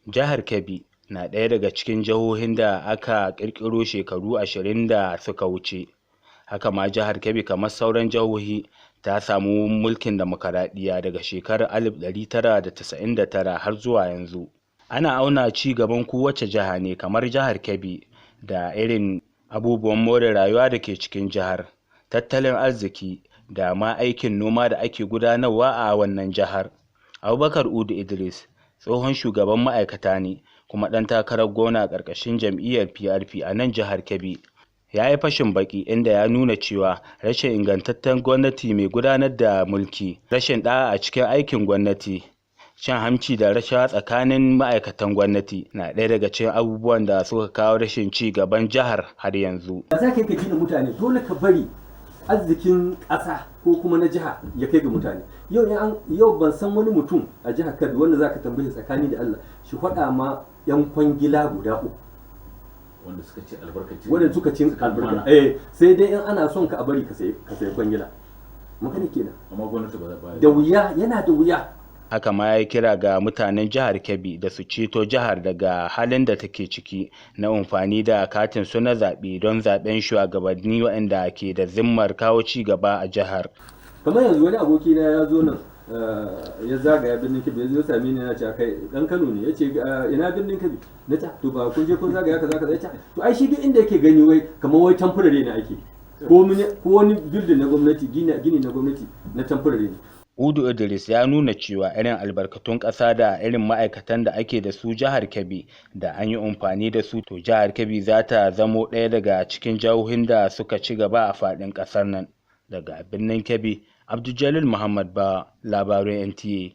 Jihar Kebbi na ɗaya daga cikin jihohin da aka ƙirƙiro shekaru 20 da suka wuce. Haka ma jihar Kebbi, kamar sauran jihohi, ta samu mulkin demokaradiyya daga shekarar 1999 har zuwa yanzu. Ana auna ci gaban kowace jiha ne, kamar jihar Kebbi, da irin abubuwan more rayuwa da ke cikin jihar, tattalin arziki da ma aikin noma da ake gudanarwa a wannan jihar. Abubakar Udu Idris tsohon shugaban ma'aikata ne kuma ɗan takarar gwamna a ƙarƙashin jam'iyyar PRP a nan jihar Kebbi. Ya yi fashin baki inda ya nuna cewa rashin ingantaccen gwamnati mai gudanar da mulki, rashin ɗa'a a cikin aikin gwamnati, cin hanci da rashawa tsakanin ma'aikatan gwamnati na ɗaya daga cikin abubuwan da suka kawo rashin ci gaban jihar har yanzu. Za ka yi ka gina mutane, dole ka bari arzikin ƙasa ko kuma na jiha ya kai ga mutane. Yau ban san wani mutum a jihar Kebbi wanda za ka tambaye tsakani da Allah shi faɗa ma 'yan kwangila guda uku wanda suka ci albarkaci, wanda suka ci albarka. Eh, sai dai in ana son ka a bari ka sayi kwangila, magana kenan. Amma gwamnati ba za da wuya, yana da wuya. Haka ma ya yi kira ga mutanen jihar Kebbi da su ceto jihar daga halin da take ciki na amfani da katin su na zaɓe don zaɓen shugabanni waɗanda ke da zimmar kawo ci gaba a jihar. Kamar yanzu wani aboki na ya zo nan ya zagaya birnin Kebbi, ya zo ya same ni, yana cewa kai dan Kano ne, yace ina birnin Kebbi? Na ce to ba kun je kun zagaya kaza kaza. Yace to ai shi duk inda yake gani wai kamar wai temporary ne ake ko wani building na gwamnati, gini na gwamnati na temporary ne. Udu Idris ya nuna cewa irin albarkatun ƙasa da irin ma'aikatan da ake da su jihar Kebbi, da an yi amfani da su, to jihar Kebbi za ta zamo ɗaya daga cikin jihohin da suka ci gaba a faɗin ƙasar nan. Daga birnin Kebbi, Abdul Muhammad Ba, labaran NTA.